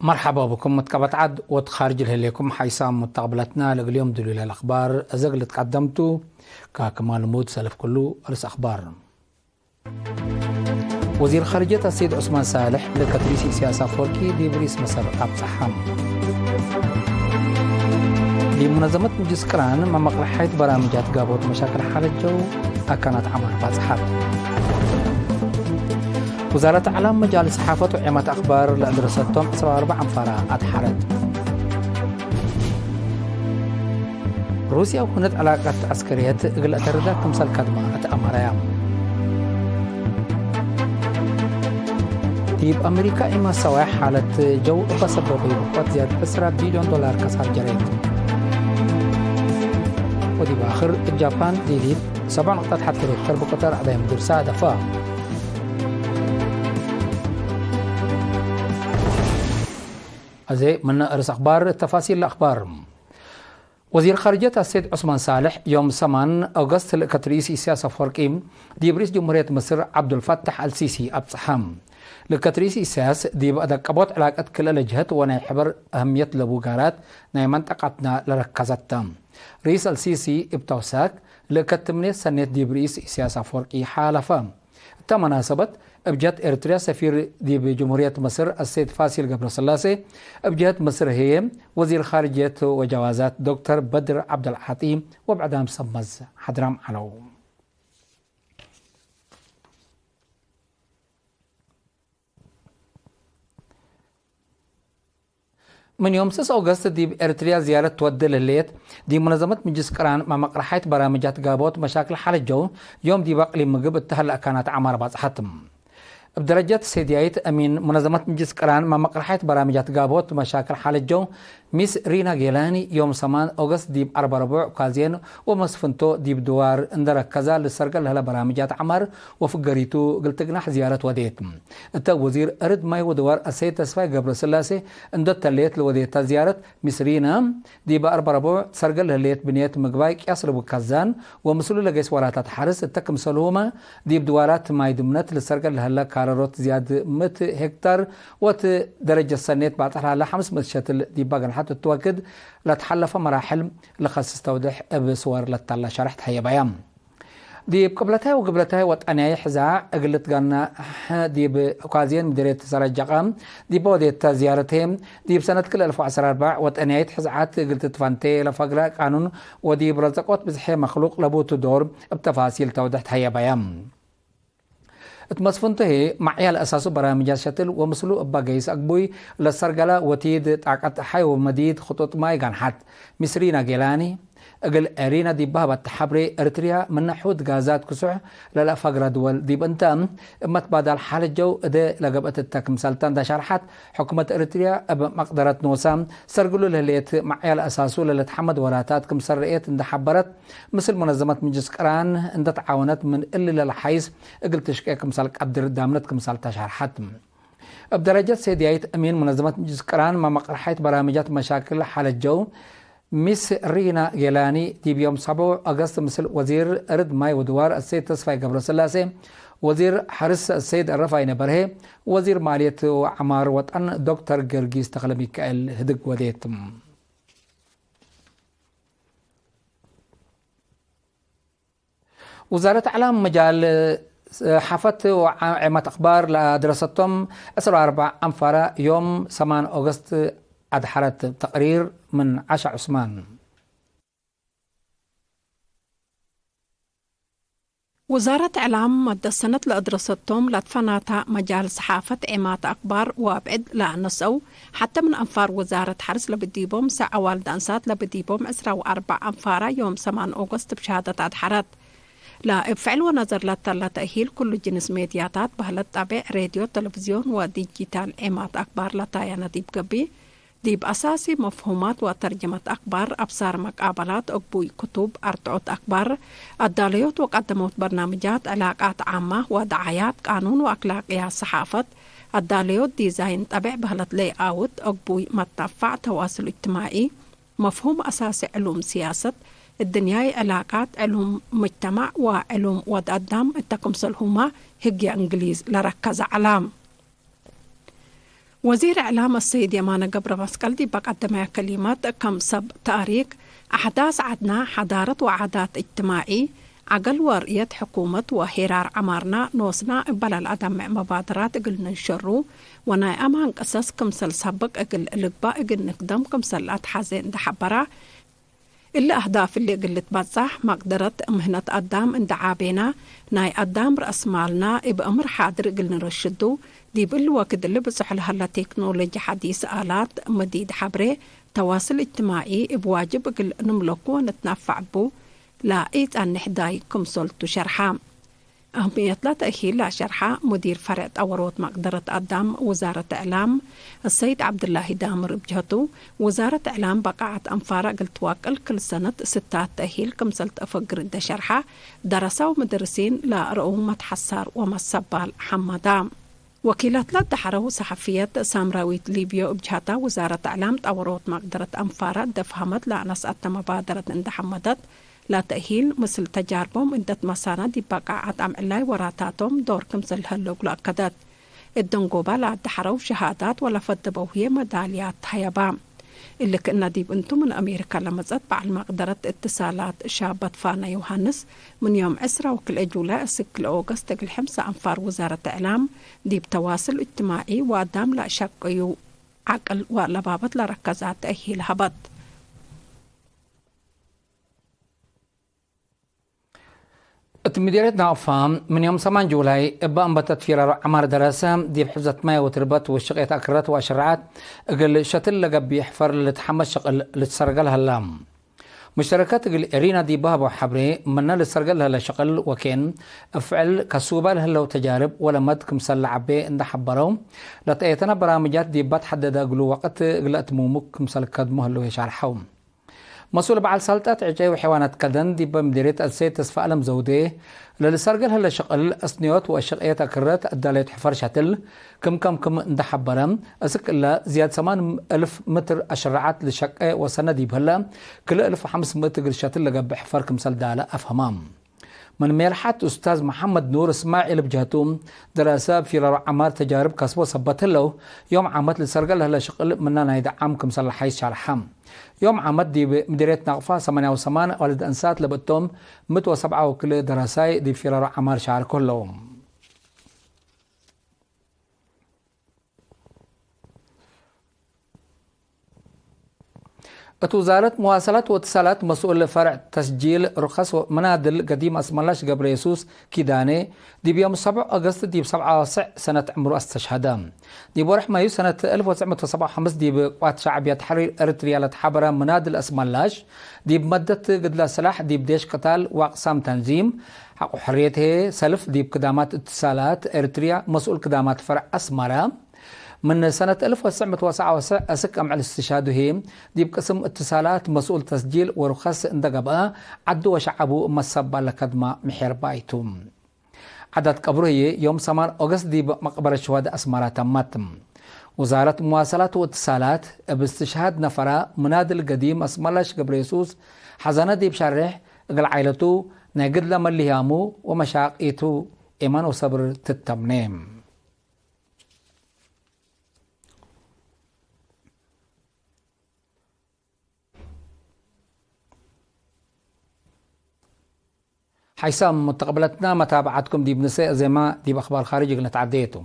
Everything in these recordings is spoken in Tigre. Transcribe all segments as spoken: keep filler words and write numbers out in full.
መርሐባ ብኩም ምትቀበት ዐድ ወትካርጅ ለህሌኩም ሓይሳም ሙተቅብለትና። ለእግል ዮም ድሉለ ለአክባር እዘግ ልትቀደምቱ። ከክማል ሙድ ሰልፍ ክሉ ርስ አክባር። ወዚር ካርጅየት አሰይድ ዑስማን ሳልሕ ለከትሪስ ኢሳያስ አፈወርቂ ዲብ ሪስ መሰር አብጸሐም። ዲብ ሙነዘመት ምጅልስ ቅራን መመቅለሓይት በራምጃት ጋቦት መሻክል ሓለጀው አካናት ዐማር ባጽሐት። ውዛረት አዕላም መጃል ሰሓፈት ወዔመት አክባር ለአድረሰቶም ዕስራ ወአርበዕ አንፋራ አድሐረት። ሩስያ ወሁነት ዕላቀት ዐስከርየት እግል አተርዳ ክምሰል ከድማ እት አማራያ። ዲብ አሜሪካ ኢማሳዋይ ሓለት ጀው እበ ሰበቡ ይብቆት ዝያድ ዕስራ ቢልዮን ዶላር ከሳር ጀሬት። ወዲብ አክር እብ ጃፓን ዲሊት ሰብዕ ነቅጠት ሐቴ ሬክተር ብቁጥር ዐዳይ ምድር ሳደፈ። አዜ ምነ እርስ አክባር ተፋሲል ለአክባር። ወዚር ካርጅየት አሰይድ ዑስማን ሳልሕ ዮም ሰማን ኦገስት ለእከት ርኢስ ኢሳያስ አፈወርቂ ዲብ ርኢስ ጅምሁርየት ምስር ዐብዱልፋታሕ አልሲሲ አብጽሐ። ለእከት ርኢስ ኢሳያስ ዲብ አደቀቦት ዕላቀት ክልኤ ለጀሀት ወናይ ሕበር አህምየት ለቡ ጋራት ናይ መንጠቀትና ለረከዘት ተ። ርኢስ አልሲሲ እብ ተውሳክ ለእከት ትምኔት ሰኔት ዲብ ርኢስ ኢሳያስ አፈወርቂ ሓለፈ። እተ መናሰበት፣ እብ ጀህት ኤረትርያ ሰፊር ዲብ ጅምሁርየት መስር አሰይድ ፋሲል ገብረስላሴ፣ እብ ጀህት መስር ህዬ ወዚር ኻርጅየት ወጀዋዛት ዶክተር በድር ዐብደልዓጢ ወብዕዳም ሰብ መዝ ሓድራም ዐለው። ምን ዮም ስስ ኦገስት ዲብ ኤረትርያ ዝያረት ትወዴ ለህሌት፣ ዲብ ሙነዘመት ምጅልስ ቅራን መመቅረሓይት በራምጃት ጋቦት መሻክል ሓለጀው ዮም ዲብ አቅሊም ምግብ እተ ሀለ አካናት ዐማር ባጽሐት። እብ ደረጀት ሴድያይት አሚን ሙነዘመት ምጅልስ ቅራን መመቅረሓይት በራምጃት ጋቦት መሻክል ሓለጀው ሚስ ሪና ጌላኒ ዮም ሰማን ኦገስት ዲብ አርበ ረቡዕ ካዝየን ወመስፍንቶ ዲብ ድዋር እንደ ረከዛ ልሰርገል ለህለ በራምጃት ዐማር ወፍገሪቱ እግል ትግናሕ ዝያረት ወዴት። እተ ወዚር እርድ ማይ ወድዋር አሰይድ ተስፋይ ገብረስላሴ እንዶ ተሌት ለወዴታ ዝያረት፣ ሚስ ሪና ዲብ አርበ ረቡዕ ትሰርገል ለህሌት ብንየት ምግባይ ቅያስ ለቡ ካዛን ወምስሉ ለገይስ ወራታት ሐርስ እተ ክምሰልሁመ፣ ዲብ ድዋራት ማይ ድምነት ልሰርገል ለህለ ካረሮት ዝያድ ምእት ሄክታር ወእት ደረጀት ሰኔት ባጽሕ ለህለ ሐምስ ምእት ሸትል ዲባ ገንሐት እት ወክድ ለትሐለፈ መራሕል ለኸስስ ተውድሕ እብ ስወር ለታላ ሸርሕ ተሀየባያ። ዲብ ቅብለታይ ወግብለታይ ወጠንያይ ሕዛዕ እግል ልትገነሕ ዲብ ካዝየን ምድርየት ሰረጀቀ ዲበ ወዴተ ዝያረተ፣ ዲብ ሰነት ክልኤ አልፍ ወዐስር አርበዕ ወጠንያይት ሕዝዓት እግል ትትፈንቴ ለፈግረ ቃኑን ወዲብ ረዘቆት ብዝሐ መክሉቅ ለቡቱ ዶር እብ ተፋሲል ተውድሕ ተሀየበየ። እት መስፍንቱ ህዬ፣ መዕያል አሳሱ በራምጃት ሸትል ወምስሉ እባ ገይስ አግቡይ ለሰርገላ ወቲድ ጣቀት ሐይ ወመዲድ ክጡጥ ማይ ጋንሐት። ሚስ ሪና ጌላኒ፣ እግል ሪና ዲብ በህበት ተሐብሬ፣ ኤረትርያ ምነ ሑድ ጋዛት ክሱሕ ለለአፈግረ ድወል ዲብ እንተ፣ እብ መትባዳል ሓለት ጀው እዴ ለገብአት እተ ክምሰልተ እንደ ሸርሐት፣ ሕኩመት ኤረትርያ እብ መቅደረት ኖሳ ሰርግሉ ለህሌት መዕያል አሳሱ ለልትሐመድ ወራታት ክምሰል ረኤት እንደ ሐበረት፣ ምስል ሙነዘመት ምጅልስ ቅራን እንደ ተዓወነት ምን እሊ ለለሓይስ እግል ትሽቄ ክምሰል ቀድር ዳምነት ክምሰልተ ሸርሐት። እብ ደረጀት ሴድያይት አሚን ሙነዘመት ምጅልስ ቅራን መመቅረሓይት በራምጃት መሻክል ሓለት ጀው፣ ሚስ ሪና ጌላኒ፣ ዲብ ዮም ሰቡዕ አገስት ምስል ወዚር እርድ ማይ ወድዋር አሰይድ ተስፋይ ገብረስላሴ፣ ወዚር ሐርስ አሰይድ ረፋይነ በርሄ፣ ወዚር ማልየት ወዐማር ወጠን ዶክተር ገርጊስ ተክለሚካኤል ህድግ ወዴት። ውዛረት አዕላም መጃል ሰሓፈት ወዐ-፣ ዔመት አክባር ለአድረሰቶም ዕስራ ወአርበዕ አንፋረ ዮም ሰማን ኦገስት አድሐረት። ተቅሪር ምን ዐሻ ዑስማን። ውዛረት እዕላም መደት ሰነት ለአድረሰቶም ለትፈናተ መጃል ሰሓፈት ዔማት አክባር ወአብዕድ ለአነሰው፣ ሐተ ምን አንፋር ውዛረት ሐርስ ለብዲቦም ሰዕ አዋልድ አንሳት ለብዲቦም ዕስራ ወአርበዕ አንፋረ ዮም ሰማን ኦገስት ብሸሃደት አድሐረት። ለእብ ፍዕል ወነዘር ለተለ ተእሂል ኩሉ ጅንስ ሜድያታት በህለት ጣቤዕ፣ ሬድዮ፣ ተለቪዝዮን ወዲጂታል ዔማት አክባር ለታየነ ዲብ ገብእ፣ ዲብ አሳሲ መፍሁማት ወተርጀመት አክባር፣ አብሳር መቃበላት፣ እግቡይ ክቱብ፣ አርትዖት አክባር፣ አዳለዮት ወቀደሞት በርናምጃት፣ ዕላቃት ዓማ ወደዓያት፣ ቃኑን ወአክላቅያት ሰሓፈት፣ አዳለዮት ዲዛይን ጠቤዕ በህለት ሌይአውት፣ እግቡይ መትነፋዕ፣ ተዋስል እጅትማዒ፣ መፍሁም አሳሲ ዕሉም ሲያሰት፣ እድንያይ ዕላቃት፣ ዕሉም ምጅተማዕ ወዕሉም ወድ አዳም እተ ክምሰልሁመ ህግየ እንግሊዝ ለረከዘ ዐለ። ወዚር እዕላም አሰይድ የማነ ገብረመስቀል ዲብ ቀደመያ ከሊመት፣ ከም ሰብ ታሪክ፣ አሕዳስ ዐድና፣ ሐዳረት ወዓዳት እጅትማዒ፣ ዐገል ወርእየት ሕኩመት ወሄራር ዐማርና ኖስና እበ ለልአደምዕ መባደራት እግል ንንሸሩ ወናይ አማን ቅሰስ ክምሰል ሳብቅ እግል ልግባእ እግል ንክደም ክምሰል ለአትሐዜ እንዴ ሐበራ፣ እሊ አህዳፍ እሊ እግል ልትበጻሕ መቅደረት ምህነት አዳም እንዴ ዓቤና፣ ናይ አዳም ረአስ ማልና እብ እምር ሓድር እግል ንረሽዱ፣ ዲብ እሊ ወክድ እሊ ብጹሕ ለሀለ ቴክኖሎጂ ሐዲስ፣ አላት፣ መዲድ ሐብሬ፣ ተዋስል እጅትማዒ እብ ዋጅብ እግል ንምለኩ ወንትነፈዕ እቡ ለኢጸንሕ ዳይ ክምሰልቱ ሸርሐ። አህምየት ለተእሂል ለአሸርሐ ሙዲር ፈርዕ ጠወሮት መቅደረት አዳም ውዛረት እዕላም፣ አሰይድ ዐብድላሂ ዳምር እብ ጀህቱ፣ ውዛረት እዕላም በቃዐት አንፋር እግል ትወቅል ክል ሰነት ስታት ተእሂል ክምሰል ተአፈግር እንዴ ሸርሐ፣ ደረሰ ወምደርሲን ለረአው መትሐሳር ወመሰባል ሐመዳ። ወኪላት ለአዳሐረው ሰሐፍየት ሳምራዊት ሊብዮ እብ ጀህታ፣ ውዛረት እዕላም ጠወሮት መቅደረት አንፋር እደ ፈሀመት ለአነስአተ መባደረት እንዴ ሐመደት፣ ለተእሂል ምስል ተጃርቦም እንዴ ትመሳነ ዲብ በቃዐት አምዕላይ ወራታቶም ዶር ክምሰል ለሀለው እግሉ አከደት። እደንጎባ ለአዳሐረው ሸሃዳት ወለፈደበው ህዬ መዳልያት ሀየባ። እሊ ክእነ ዲብ እንቱ ምን አሜሪካ ለመጸት በዐል መቅደረት እትሳላት ሻበት ፋና ዮሃንስ፣ ምን ዮም ዕስራ ወክልኤ ጁላይ እስክ ክልኤ ኦገስት እግል ሐምሰ አንፋር ውዛረት እዕላም ዲብ ተዋስል እጅትማዒ ወአዳም ለአሸቅዩ ዐቅል ወለባበት ለረከዛት ተእሂል ሀበት። እት ምዲርየት ናቅፋ፣ ምን ዮም ሰማን ጁላይ እበ አንበተት ፊራሮ ዐማር ደረሰ፣ ዲብ ሕፍዘት ማይ ወትርበት ወሽቅየት አክረት ወአሸረዐት እግል ሸትል ለገብእ ሕፈር ለልትሐመስ ሸቅል ልትሰርገል ሀላ። ሙሽተረከት እግል ኤሪና ዲብ በሀበው ሐብሬ፣ ምነ ልትሰርገል ለሀለ ሸቅል ወኬን እብ ፍዕል ከሱበ ለህለው ተጃርብ ወለመድ ክምሰል ለዐቤ እንዴ ሐበረው፣ ለተአየተነ በራምጃት ዲብ በትሐደደ እግሉ ወቅት እግለ እትሙሙ ክምሰል ከድሞ ህለው የሻርሐው። መስኡል በዐል ሰልጠት ዕጨይ ወሐይዋናት ከደን ዲበ ምዲርየት አሰይድ ተስፋአለም ዘውዴ፣ ለልሰርገል ህለ ሸቅል አስንዮት ወአሽቅየት አክረት አዳለዮት ሕፈር ሸትል ክም ከም ክም እንዴ ሐበረ፣ እስክ እለ ዝያድ ሰማን እልፍ ምትር አሸረዐት ልሸቄ ወሰነ ዲብ ህለ፣ ክልኤ እልፍ ወሐምስ ምእት እግል ሸትል ለገብእ ሕፈር ክምሰል ዳለ አፍሀማ። ምን ሜልሐት ኡስታዝ መሐመድ ኑር እስማዒል እብ ጀህቱ፣ ደረሰ እብ ፊራሮ ዐማር ተጃርብ ከስቦ ሰበት ህለው፣ ዮም ዓመት ልሰርገል ለህለ ሽቅል ምነ ናይ ደዓም ክምሰል ለሐይስ ሻርሐ። ዮም ዓመት ዲብ ምዲርየት ናቅፋ ሰማንያ ወሰማን አዋልድ አንሳት ለብእቶም፣ ምእት ወሰብዓ ወክልኤ ደረሳይ ዲብ ፊራሮ ዐማር ሻርኮ ህለው። እት ውዛረት መዋሰላት ወእትሳላት መስኡል ፈርዕ ተስጂል ሩከስ ወመናድል ገዲም አስመላሽ ገብረየሱስ ኪዳኔ፣ ዲብ ዮም ሰብዕ ኦገስት ዲብ ሰብዓ ወሰዕ ሰነት ዕምሩ አስተሽሀደ። ዲብ ወርሕ ማዩ ሰነት አልፍ ወትስዕ ምእት ወሰብዓ ወሐምስ ዲብ ቅዋት ሸዕብየት ተሕሪር ኤረትርያ ለትሓበረ መናድል አስመላሽ፣ ዲብ መደት ግድለ ስላሕ ዲብ ዴሽ ቅታል ወአቅሳም ተንዚም ሐቆ ሕርየት ህዬ ሰልፍ ዲብ ክዳማት እትሳላት ኤረትርያ መስኡል ክዳማት ፈርዕ አስመረ፣ ምን ሰነት አልፍ ወትስዕ ምእት ወሰብዓ ወሰዕ አስክ አምዕል እስትሽሃዱ ህዬ፣ ዲብ ቅስም እትሳላት መስኡል ተስጂል ወሩከስ እንደ ገብአ፣ ዐዱ ወሸዐቡ መሰባል ለከድማ ምሔር ባይቱ። ዐዳት ቀብሩ ህዬ፣ ዮም ሰማን ኦገስት ዲብ መቅበረት ሹሀዳእ አስመረ ተመት። ውዛረት መዋሰላት ወእትሳላት፣ እብ እስትሽሃድ ነፈራ፣ ምናድል ገዲም አስመላሽ ገብረየሱስ ሐዘነ ዲብ ሸሬሕ፣ እግል ዓይለቱ፣ ናይ ግድለ መልህያሙ ወመሻቂቱ፣ ኤማን ወሰብር ትተምኔ። ሓይሳም ሙተቅብለትና፣ መታብዓትኩም ዲብ ንሰእ ዜማ ዲብ አኽባር ካርጅ እግል ነትዓዴ ቱ።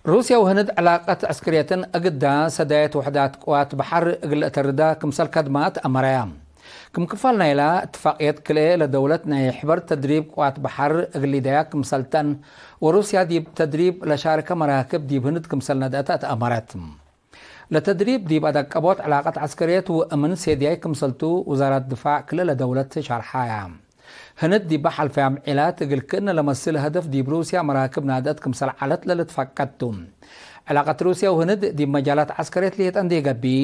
ሩስያ ወህንድ ዕላቀት ዐስክርየትን እግዳ ሰዳየት ውሕዳት ቅዋት በሐር እግል ለአተርዳ ክምሰል ከድማ ተአመረያ። ክም ክፋል ናይላ እትፋቅየት ክልኤ ለደውለት ናይ ሕበር ተድሪብ ቅዋት በሐር እግል ሊደያ ክምሰልተን ወሩስያ ዲብ ተድሪብ ለሻርከ መራክብ ዲብ ህንድ ክምሰል ነድአተ አትአመረት። ለተድሪብ ዲብ አደቀቦት ዕላቀት ዐስከርየት ወእምን ሴድያይ ክምሰልቱ ውዛራት ድፋዕ ክልኤ ለደውለት ሸርሐያ። ህንድ ዲበ ሐልፈያ ምዒላት እግል ክእነ ለመስል ሀደፍ ዲብ ሩስያ መራክብ ናድአት ክምሰል ዐለት ለልትፈቀድ ቱ። ዕላቀት ሩስያ ወህንድ ዲብ መጃላት ዐስከርየት ሌጠ እንዴ ገብእ፣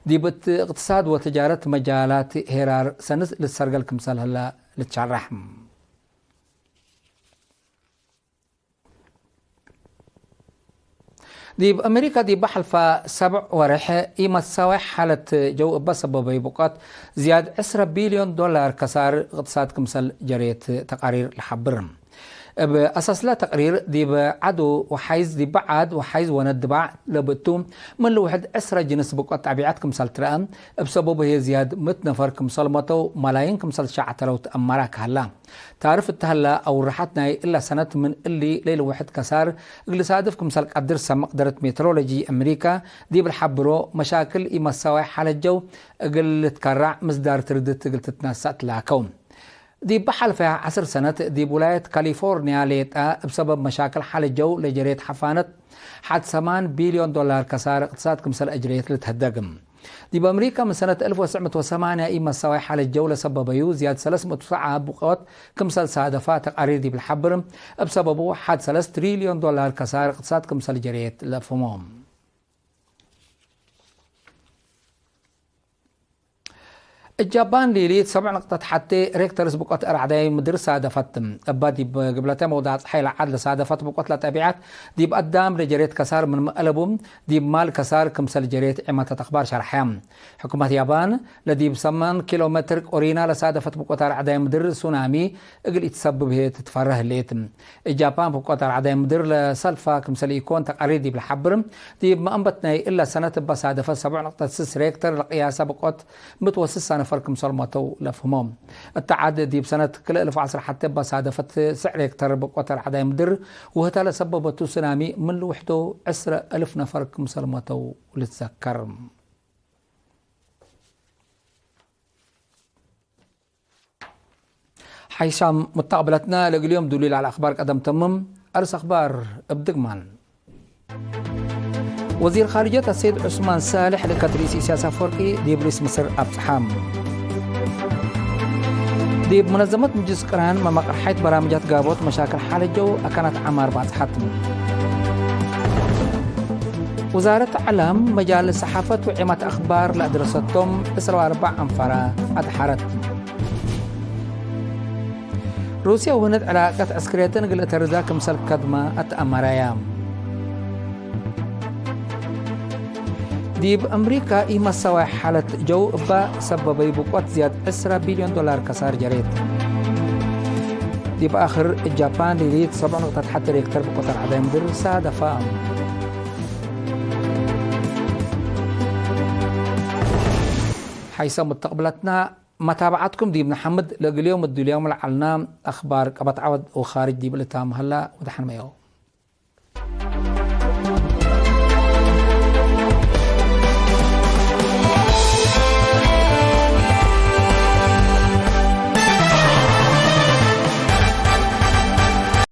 ዲብ እት እቅትሳድ ወትጃረት መጃላት ሄራር ሰንስ ልትሰርገል ክምሰል ህለ ልትሸረሕ። ዲብ አሜሪካ ዲብ በሐልፋ ሰብዕ ወሬሕ ኢመሳዋይ ሓለት ጀው እበ ሰበበዩ ብቆት ዝያድ ዕስረ ቢልዮን ዶላር ከሳር እቅትሳድ ክምሰል ጀሬት ተቃሪር ለሐብር። እብ አሳስለ ተቅሪር ዲብ ዓድ ወሓይዝ፣ ዲብ ዓድ ወሓይዝ ወነድባዕ ለብእቱ ምን ልውሕድ ዕስረ ጅንስ ብቆት ጣቢዐት ክምሰል ትረአ፣ እብ ሰበቡ ህዬ ዝያድ ምእት ነፈር ክምሰል መተው፣ መላይን ክምሰል ሸዐተለው ተአመራ ከሀላ። ታርፍ እተ ሀላ አውርሐት ናይ እለ ሰነት ምን እሊ ለኢልውሕድ ከሳር እግል ሳድፍ ክምሰል ቀድር ሰ-፣ መቅደረት ሜትሮሎጂ አሜሪካ ዲብ ለሐብሮ፣ መሻክል ኢመሳዋይ ሓለት ጀው እግል ልትከራዕ ምስዳር ትርድት እግል ትትነሰእ ትላከው። ዲብ በሐልፈያ ዐስር ሰነት ዲብ ውላየት ካሊፎርንያ ሌጠ እብ ሰበብ መሻክል ሓለት ጀው ለጀሬት ሐፋነት ሐድ ሰማን ቢልዮን ዶላር ከሳር እቅትሳድ ክምሰል አጅረየት ልትሀደግ። ዲብ አምሪካ ምን ሰነት አልፍ ወትሰዕ ምእት ወሰማንያ ኢመሳዋይ ሓለት ጀው ለሰበበዩ ዝያድ ሰለስ ምእት ሰዓ ብቆት ክምሰል ሳደፋ ተቃሪር ዲብ ለሐብር፣ እብ ሰበቡ ሐድ ሰለስ ትሪልዮን ዶላር ከሳር እቅትሳድ ክምሰል ጀሬት ለአፍህሞ። እጃባን ሊሊት ሰብዕ ነቅጠት ሐቴ ሬክተርስ ብቆት አራዕዳይ ምድር ሳደፈት። እባ ዲብ ግብለተ መውዳዕ ጸሓይ ለዓድ ለሳደፈት ብቆት ለጠቢዐት ዲብ አዳም ለጀሬት ከሳር ምንመ አለቡ፣ ዲብ ማል ከሳር ክምሰል ጀሬት ዒመተት አክባር ሸርሐ። ሕኩመት ያባን ለዲብ ሰማን ኪሎ ሜትር ኦሪና ለሳደፈት ብቆት አራዕዳይ ምድር ሱናሚ እግል ኢትሰብብ ህዬ ትትፈረህ ህሌት። እብ ጃፓን ብቆት አርዓዳይ ምድር ለሰልፋ ክምሰል ኢኮን ተቃሪር ዲብ ለሐብር፣ ዲብ መአንበት ናይ እለ ሰነት እበ ሳደፈት ሰብዕ ነቅጠት ስስ ሬክተር ለቅያሰ ብቆት ምእት ወስሳ ነፈር ክምሰል ሞተው ለፍህሞ። እተ ዓድ ዲብ ሰነት ክልኤ እልፍ ወዐስር ሐቴ እበ ሳደፈት ስዕ ሬክተር ብቆት አርዓዳይ ምድር ውህተ ለሰበበቱ ሱናሚ ምን ልውሕዶ ዕስረ እልፍ ነፈር ክምሰል ሞተው ልትዘከር። ሓይሳም ሙተቅብለትነ፣ ለእግል ዮም ዱሉይ ለዐለ አክባር ቀደም ተምም። አርስ አክባር እብ ድግማን። ወዚር ካርጀት አሰይድ ዑስማን ሳልሕ ልእከት ርኢስ ኢሳያስ አፈወርቂ ዲብ ርኢስ ምስር አብጽሐ። ዲብ ሙነዘመት ምጅልስ ቅራን መመቅርሐይት በራምጃት ጋቦት መሻክል ሓለጀው አካናት ዐማር ባጽሐት። ውዛረት እዕላም፣ መጃል ሰሓፈት ወዒማት አክባር ለአድረሰቶም ዕስራ ወአርበዕ አንፋራ አድሐረት። ሩስየ ወህንድ ዕላቀት ዕስክርየትን እግል እተርዳ ክምሰል ከድመ አትአመረያ። ዲብ አምሪካ ኢመሰዋይ ሓለት ጀው እበ ሰበበዩ ብቆት ዝያድ ዕስራ ቢልዮን ዶላር ከሳር ጀሬት። ዲብ አክር ጃፓን ሊሊት ሰብዕ ነቅጠት ሐቴ ሬክተር ብቆት አርዓዳይ ምድር ሳደፋ። ሓይሰ ሙተቅብለትና መታብዓትኩም ዲብ ነሐምድ። ለእግል ዮም እዱልዮም ለዐልና አክባር ቀበት ዐወት ወካርጅ ዲብ ልታም ሀላ ወደሐን መየው።